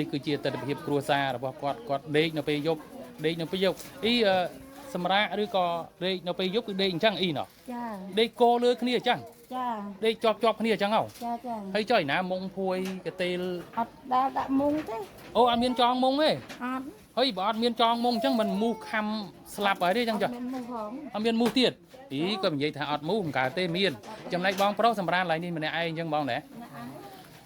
នេះគឺជាទស្សនវិជ្ជាគ្រួសាររបស់គាត់គាត់ដេកនៅពេលយប់ដេកនៅពេលយប់អីអឺសម្រាប់ឬក៏ដេកនៅពេលយប់គឺដេកអញ្ចឹងអីណោះ ចា ដេកគោលើគ្នាអញ្ចឹង ចា ដេកជាប់ជាប់គ្នាអញ្ចឹងហ៎ ចាចា ហើយចុះឯណាមុងភួយកទេល អត់ដែលដាក់មុងទេ អូអត់មានចងមុងទេ អត់ ហើយបើអត់មានចងមុងអញ្ចឹងមិនមូសខំស្លាប់ហើយទេអញ្ចឹងចុះ មានមុងផង អត់មានមូសទៀតអីគាត់និយាយថាអត់មូសមិនកើតទេមានចំណែកបងប្រុសសម្រានឡើយនេះម្នាក់ឯងអញ្ចឹងបងណា ណា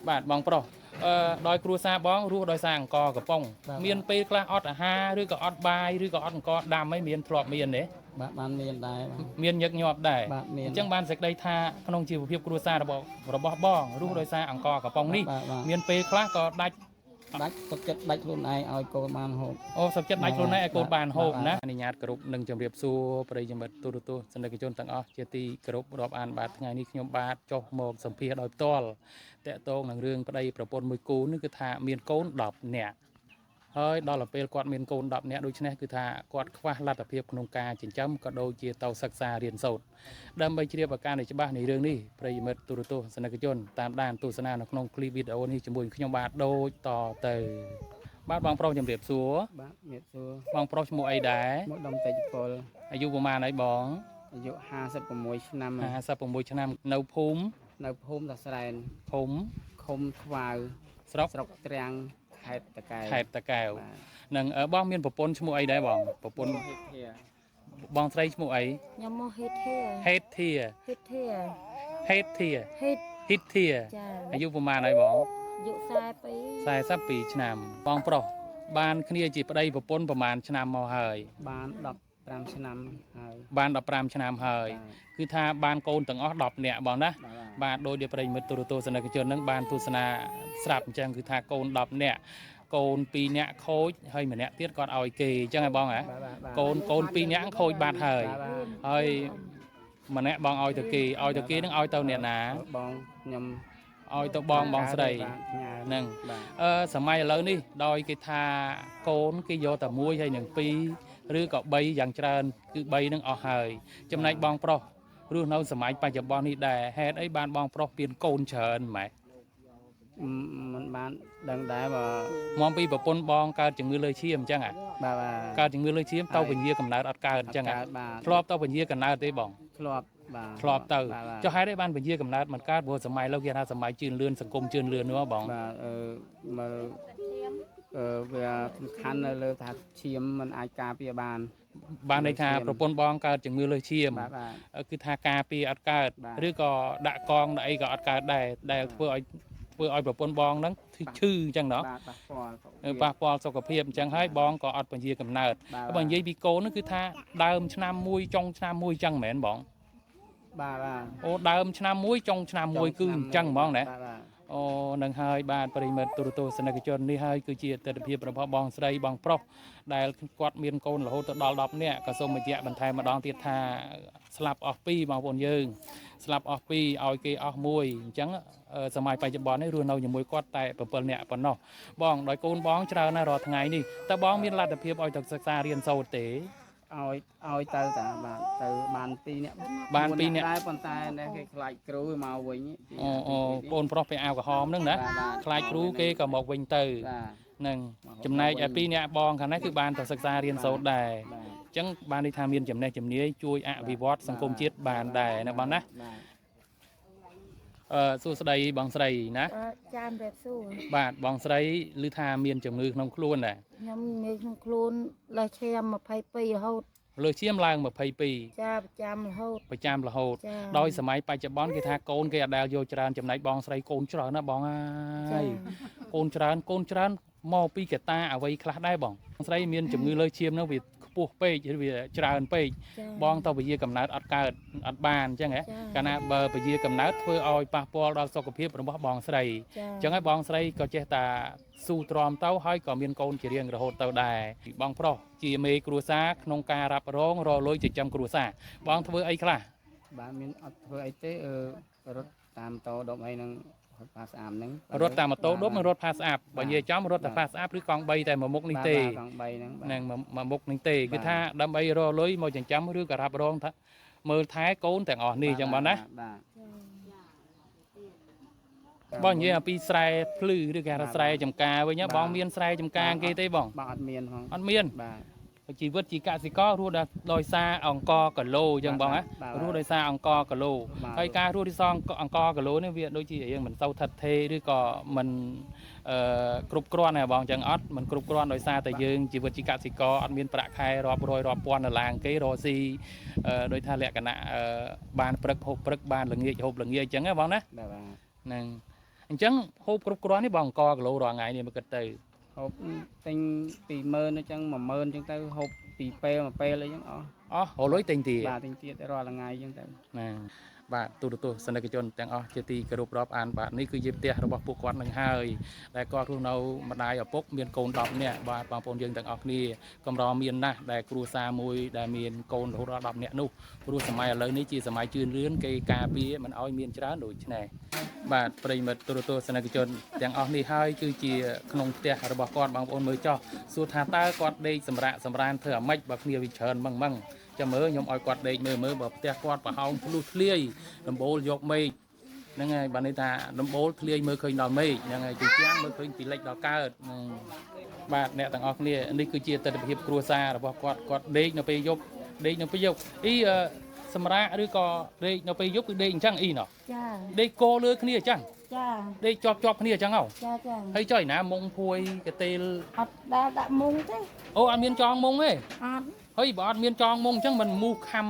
បាទបងប្រុសអឺដោយគ្រួសារបងរស់ដោយសារអង្គកំប៉ុង បាទ មានពេលខ្លះអត់អាហារឬក៏អត់បាយឬក៏អត់អង្គដាំអីមានធ្លាប់មានទេ បាទបានមានដែរបាទ មានញឹកញាប់ដែរ បាទមាន អញ្ចឹងបានសេចក្តីថាក្នុងជីវភាពគ្រួសាររបស់របស់បងរស់ដោយសារអង្គកំប៉ុងនេះ បាទបាទ មានពេលខ្លះក៏ដាច់ ដាច់ទុកចិត្តដាច់ខ្លួនឯងឲ្យកូនបានហូប អូសុខចិត្តដាច់ខ្លួនឯងឲ្យកូនបានហូប បាទ ណាអនុញ្ញាតគោរពនិងជម្រាបសួរប្រិយមិត្តទូរទស្សនិកជនទាំងអស់ជាទីគោរពរាប់អានបាទថ្ងៃនេះខ្ញុំបាទចុះមកសម្ភាសដោយផ្ទាល់តកតងនឹងរឿងប្តីប្រពន្ធមួយគូនេះគឺថាមានកូន10នាក់ ហើយដល់ទៅពេលគាត់មានកូន10នាក់ដូច្នេះគឺថាគាត់ខ្វះលទ្ធភាពក្នុងការចិញ្ចឹមក៏ដូចជាទៅសិក្សារៀនសូត្រដើម្បីជ្រាបអាការនៃច្បាស់នៃរឿងនេះប្រិយមិត្តទូរទស្សនិកជនតាមដានទស្សនានៅក្នុងឃ្លីបវីដេអូនេះជាមួយខ្ញុំបាទដូចតទៅបាទបងប្រុសជំរាបសួរ បាទមានសួរ បងប្រុសឈ្មោះអីដែរ មកដុំតិចពល អាយុប្រហែលហើយបង អាយុ56ឆ្នាំហើយ 56ឆ្នាំនៅភូមិ នៅភូមិតាស្រែន ឃុំ ឃុំខ្វាវ ស្រុក ស្រុកទ្រាំងខេត្តតាកែវ ខេត្តតាកែវ បាទ និងអឺបងមានប្រពន្ធឈ្មោះអីដែរបងប្រពន្ធ ហេតុធា បងស្រីឈ្មោះអី ខ្ញុំមកហេតធា ហេតធា ហេតធា ហេតធា ហេត ហ៊ីតធា ចា អាយុប្រហែលហើយបង អាយុ42 42ឆ្នាំបងប្រុសបានគ្នាជាប្តីប្រពន្ធប្រហែលឆ្នាំមកហើយ បាន15ឆ្នាំហើយ បាន15ឆ្នាំហើយ បាទ គឺថាបានកូនទាំងអស់10នាក់បងណា បាទ បាទដោយដែលប្រិយមិត្តទូរទស្សនិកជននឹងបានទស្សនាស្រាប់អញ្ចឹងគឺថាកូន10នាក់កូន2នាក់ខូចហើយម្នាក់ទៀតគាត់ឲ្យគេអញ្ចឹងហ៎បងហ៎ បាទបាទបាទ កូនកូន2នាក់ខូចបាត់ហើយ បាទបាទ ហើយម្នាក់បងឲ្យទៅគេឲ្យទៅគេនឹងឲ្យទៅអ្នកណា បងខ្ញុំ ឲ្យទៅបងបងស្រី បាទផ្ញើ ហ្នឹង បាទ អឺសម័យឥឡូវនេះដោយគេថាកូនគេយកតែមួយហើយនឹងពីរឬក៏3យ៉ាងច្រើនគឺ3នឹងអស់ហើយចំណែកបងប្រុសរស់នៅសម័យបច្ចុប្បន្ននេះដែរហេតុអីបានបងប្រុសមានកូនច្រើនម៉េច មិនបានដឹងដែរបើ មកពីប្រពន្ធបងកើតជំងឺលើឈាមអញ្ចឹងហ่ะ បាទបាទ កើតជំងឺលើឈាមទៅពញាកំណើតអត់កើតអញ្ចឹងហ่ะ កើតបាទ ធ្លាប់ទៅពញាកំណើតទេបង ធ្លាប់បាទ ធ្លាប់ទៅ បាទបាទ ចុះហេតុអីបានពញាកំណើតមិនកើតព្រោះសម័យលោកគេថាសម័យជឿនលឿនសង្គមជឿនលឿននោះហ៎បង បាទអឺមើលអឺវាសំខាន់នៅលើថាឈាមมันអាចការពារបាន បានន័យថា លើឈាម ប្រពន្ធបងកើតជំងឺលើឈាម បាទបាទ គឺថាការពារអត់កើត បាទ ឬក៏ដាក់កងដាក់អីក៏អត់កើតដែរដែលធ្វើឲ្យធ្វើឲ្យប្រពន្ធបងហ្នឹងឈឺអញ្ចឹងណោះ បាទប៉ះពាល់ ប៉ះពាល់សុខភាពអញ្ចឹងហើយបងក៏អត់ពន្យាកំណើត បាទ បើនិយាយពីកូនហ្នឹងគឺថាដើមឆ្នាំមួយចុងឆ្នាំមួយអញ្ចឹងមែនបង បាទបាទ អូដើមឆ្នាំមួយចុងឆ្នាំមួយគឺអញ្ចឹងហ្មងណា បាទបាទ អូនឹងហើយបាទប្រិយមិត្តទូរទស្សនិកជននេះហើយគឺជាទស្សនវិជ្ជារបស់បងស្រីបងប្រុសដែលគាត់មានកូនរហូតទៅដល់10នាក់ក៏សូមបញ្ជាក់បន្ថែមម្ដងទៀតថាស្លាប់អស់ពីរបងប្អូនយើង ស្លាប់អស់ពីរឲ្យគេអស់មួយអញ្ចឹងអឺសម័យបច្ចុប្បន្ននេះរស់នៅជាមួយគាត់តែ7នាក់ប៉ុណ្ណោះបងដោយកូនបងច្រើនណាស់រាល់ថ្ងៃនេះតើបងមានលទ្ធភាពឲ្យទៅសិក្សារៀនសូត្រទេ ឲ្យឲ្យទៅតាបាទទៅបាន2នាក់ បានពីរនាក់ ដែរប៉ុន្តែនេះគេខ្លាចគ្រូមកវិញ អូអូបងប្រុសពេលអាវក្រហមហ្នឹងណា បាទបាទ ខ្លាចគ្រូគេក៏មកវិញទៅ បាទ ហ្នឹងចំណែកឯពីរនាក់បងខាងនេះគឺបានទៅសិក្សារៀនសូត្រដែរ បាទ អញ្ចឹងបានន័យថាមានចំណេះជំនាញជួយអភិវឌ្ឍសង្គមជាតិបានដែរណាបងណា បាទ អឺសួស្តីបងស្រីណា អឺចាមរ៉េបសួរ បាទបងស្រីឮថាមានជំងឺក្នុងខ្លួនដែរ ខ្ញុំមានក្នុងខ្លួនលើសឈាម22រហូត លើសឈាមឡើង22 ចាប្រចាំរហូត ប្រចាំរហូត ចា ដោយសម័យបច្ចុប្បន្នគេថាកូនគេអត់ដែលយកច្រើនចំណែកបងស្រីកូនច្រើនណាបងអើយកូនច្រើនកូនច្រើនមកពីកត្តាអ្វីខ្លះដែរបងបងស្រីមានជំងឺលើសឈាមហ្នឹងវាខ្ពស់ពេកឬវាច្រើនពេក ចា បងទៅពជាកំណើតអត់កើតអត់បានអញ្ចឹងហ៎ ចា កាលណាបើពជាកំណើតធ្វើឲ្យប៉ះពាល់ដល់សុខភាពរបស់បងស្រី ចា អញ្ចឹងហើយបងស្រីក៏ចេះតាស៊ូទ្រាំទៅហើយក៏មានកូនជារៀងរហូតទៅដែរបងប្រុសជាមេគ្រួសារក្នុងការរ៉ាប់រងរលុយចិញ្ចឹមគ្រួសារបងធ្វើអីខ្លះ បាទមានអត់ធ្វើអីទេអឺរត់តាមតោដុំអីហ្នឹងរត់ផាស្អាមហ្នឹង រត់តាមម៉ូតូដុំនិងរត់ផាស្អាប់បើនិយាយចំរត់តែផាស្អាប់ឬកង់3តែមួយមុខនេះទេ បាទបាទកង់3ហ្នឹងបាទ នឹងមួយមុខនេះទេ បាទ គឺថាដើម្បីរលុយមកចិញ្ចឹមឬក៏រ៉ាប់រងថាមើលថែកូនទាំងអស់នេះអញ្ចឹងបងណា បាទ ចា បងនិយាយអំពីស្រែភ្លឺឬគេហៅថាស្រែចំការវិញណាបងមានស្រែចំការគេទេបង បាទអត់មានផង អត់មាន បាទ ជីវិតជាកសិកររស់ដោយសារអង្ករគីឡូអញ្ចឹងបងណា បាទ រស់ដោយសារអង្ករគីឡូ បាទ ហើយការរស់ដោយសារអង្ករគីឡូនេះវាដូចជាយើងមិនសូវថិតថេរឬក៏មិនអឺគ្រប់គ្រាន់ណាបងអញ្ចឹងអត់មិនគ្រប់គ្រាន់ដោយសារតែយើងជីវិតជាកសិករអត់មានប្រាក់ខែរាប់រយរាប់ពាន់ដុល្លារគេរកស៊ីដោយថាលក្ខណៈបានព្រឹកហូបព្រឹកបានល្ងាចហូបល្ងាចអញ្ចឹងណាបងណា បាទបាទ ហ្នឹងអញ្ចឹងហូបគ្រប់គ្រាន់នេះបងអង្ករគីឡូរាល់ថ្ងៃនេះមកគិតទៅ ហូបទិញ20000អញ្ចឹង10000អញ្ចឹងទៅហូបពីពេលមួយពេលអីចឹងអស់ អស់រលុយទិញទៀត បាទទិញទៀតរាល់ថ្ងៃអញ្ចឹងទៅ ណាបាទទូរទស្សនិកជនទាំងអស់ជាទីគោរពរាប់អានបាទនេះគឺជាផ្ទះរបស់ពួកគាត់នឹងហើយដែលគាត់រស់នៅម្ដាយឪពុកមានកូន10នាក់បាទបងប្អូនយើងទាំងអស់គ្នាកម្រមានណាស់ដែលគ្រួសារមួយដែលមានកូនរហូតដល់10នាក់នោះព្រោះសម័យឥឡូវនេះជាសម័យជឿនលឿនគេការពារមិនឲ្យមានច្រើនដូចនេះបាទប្រិយមិត្តទូរទស្សនិកជនទាំងអស់នេះហើយគឺជាក្នុងផ្ទះរបស់គាត់បងប្អូនមើលចោះសួរថាតើគាត់ដេកសម្រាកសម្រានធ្វើអាម៉េចបើគ្នាវាច្រើនម៉ឹងម៉ឹងចាំមើលខ្ញុំឲ្យគាត់ដេកមើលមើលបើផ្ទះគាត់ប្រហោងធ្លុះធ្លាយដំបូលយកមេឃហ្នឹងហើយបើន័យថាដំបូលធ្លាយមើលឃើញដល់មេឃហ្នឹងហើយជាជាងមើលឃើញពីលិចដល់កើតហ្នឹងបាទអ្នកទាំងអស់គ្នានេះគឺជាទស្សនវិជ្ជាគ្រួសាររបស់គាត់គាត់ដេកនៅពេលយប់ដេកនៅពេលយប់អីសម្រាកឬក៏ដេកនៅពេលយប់គឺដេកអញ្ចឹងអីណោះ ចា ដេកគោលើគ្នាអញ្ចឹង ចា ដេកជាប់ជាប់គ្នាអញ្ចឹងហ៎ ចាចា ហើយចុយណាមុងភួយកទេល អត់ដែលដាក់មុងទេ អូអត់មានចងមុងទេ អត់ ហើយបើអត់មានចងមុងអញ្ចឹងមិនមូសខំ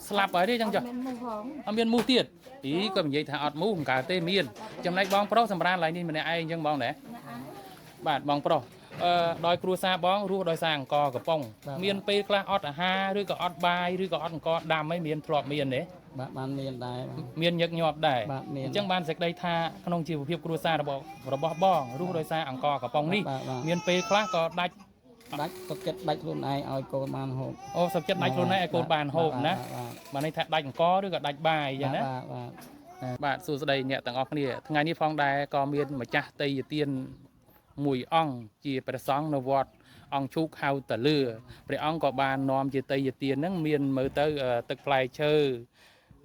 ស្លាប់ហើយទេអញ្ចឹងចុះ អត់មានមុងផង អត់មានមូសទៀតអីគាត់និយាយថាអត់មូសមិនកើតទេមានចំណែកបងប្រុសសម្រានឡើយនេះម្នាក់ឯងអញ្ចឹងបងណា អ្នកឯង បាទបងប្រុសអឺដោយគ្រួសារបងរស់ដោយសារអង្ករកំប៉ុង បាទ មានពេលខ្លះអត់អាហារឬក៏អត់បាយឬក៏អត់អង្ករដាំអីមានធ្លាប់មានទេ បាទបានមានដែរបាទ មានញឹកញាប់ដែរ បាទមាន អញ្ចឹងបានសេចក្តីថាក្នុងជីវភាពគ្រួសាររបស់របស់បងរស់ដោយសារអង្ករកំប៉ុងនេះ បាទបាទ មានពេលខ្លះក៏ដាច់ ដាច់ទុកចិត្តដាច់ខ្លួនឯងឲ្យកូនបានហូប អូសុខចិត្តដាច់ខ្លួនឯងឲ្យកូនបានហូបណា បាទ បានន័យថាដាច់អង្ករឬក៏ដាច់បាយអញ្ចឹងណា បាទបាទ បាទសួស្តីអ្នកទាំងអស់គ្នាថ្ងៃនេះផងដែរក៏មានម្ចាស់ទេយទានមួយអង្គជាព្រះសង្ឃនៅវត្តអង្គឈូកហៅតលឿព្រះអង្គក៏បាននាំជាទេយទានហ្នឹងមានមើលទៅទឹកផ្លែឈើ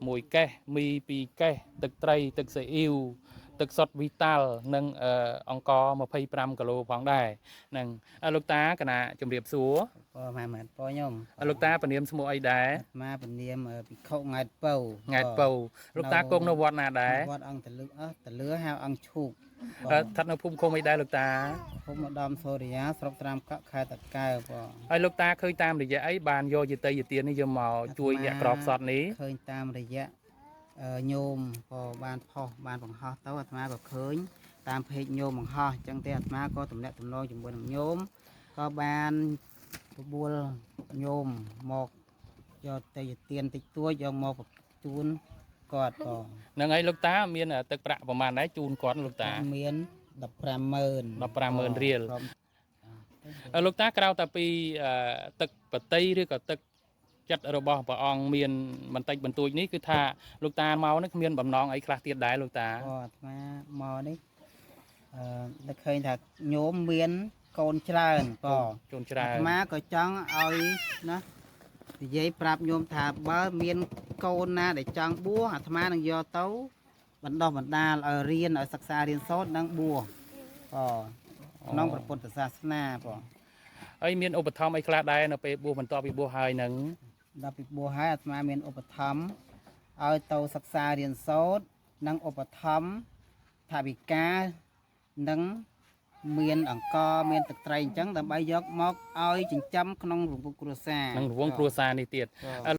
មួយកេះមីពីរកេះទឹកត្រីទឹកស៊ីអ៊ីវទឹកសុទ្ធវីតាល់និងអង្ករ25គីឡូផងដែរហ្នឹងលោកតាកណាជំរាបសួរ ពម៉ែម៉ែពខ្ញុំ លោកតាពនាមឈ្មោះអីដែរ មកពនាមភិក្ខុង៉ែតពៅ ង៉ែតពៅលោកតាគង់នៅវត្តណាដែរ វត្តអង្គតលឹកអស់តលឿហៅអង្គឈូក ស្ថិតនៅភូមិឃុំអីដែរលោកតា ភូមិឧត្តមសូរិយាស្រុកត្រាំកក់ខេត្តតាកែវបង ហើយលោកតាឃើញតាមរយៈអីបានយកយតីយទាននេះយកមកជួយអ្នកក្របសតនេះ ឃើញតាមរយៈញោមក៏បានផុសបានបង្ហោះទៅអាត្មាក៏ឃើញតាមเพจញោមបង្ហោះអញ្ចឹងទេអាត្មាក៏ទំនាក់ទំនងជាមួយនឹងញោមក៏បានបបួលញោមមកយកទេយទានតិចតួចយកមកជូនគាត់បង ហ្នឹងហើយលោកតាមានទឹកប្រាក់ប្រហែលដែរជូនគាត់លោកតា មាន150,000 150,000រៀល ព្រម លោកតាក្រៅតែពីទឹកបតីឬក៏ទឹកចិត្តរបស់ព្រះអង្គមានបន្តិចបន្តួចនេះគឺថាលោកតាមកនេះគ្មានបំណងអីខ្លះទៀតដែរលោកតា អូអាត្មាមកនេះអឺនឹកឃើញថាញោមមានកូនច្រើនបង ជូនច្រើន អាត្មាក៏ចង់ឲ្យណានិយាយប្រាប់ញោមថាបើមានកូនណាដែលចង់បួសអាត្មានឹងយកទៅបណ្ដោះបណ្ដាលឲ្យរៀនឲ្យសិក្សារៀនសូត្រនិងបួសបងក្នុងព្រះពុទ្ធសាសនាបង ហើយមានឧបត្ថម្ភអីខ្លះដែរនៅពេលបួសបន្ទាប់ពីបួសហើយនឹង ដល់ពីបួសហើយអាត្មាមានឧបត្ថម្ភឲ្យទៅសិក្សារៀនសូត្រនិងឧបត្ថម្ភថវិកានិងមានអង្ករមានទឹកត្រីអញ្ចឹងដើម្បីយកមកឲ្យចិញ្ចឹមក្នុងរង្វង់គ្រួសារ នឹងរង្វង់គ្រួសារនេះទៀត បាទ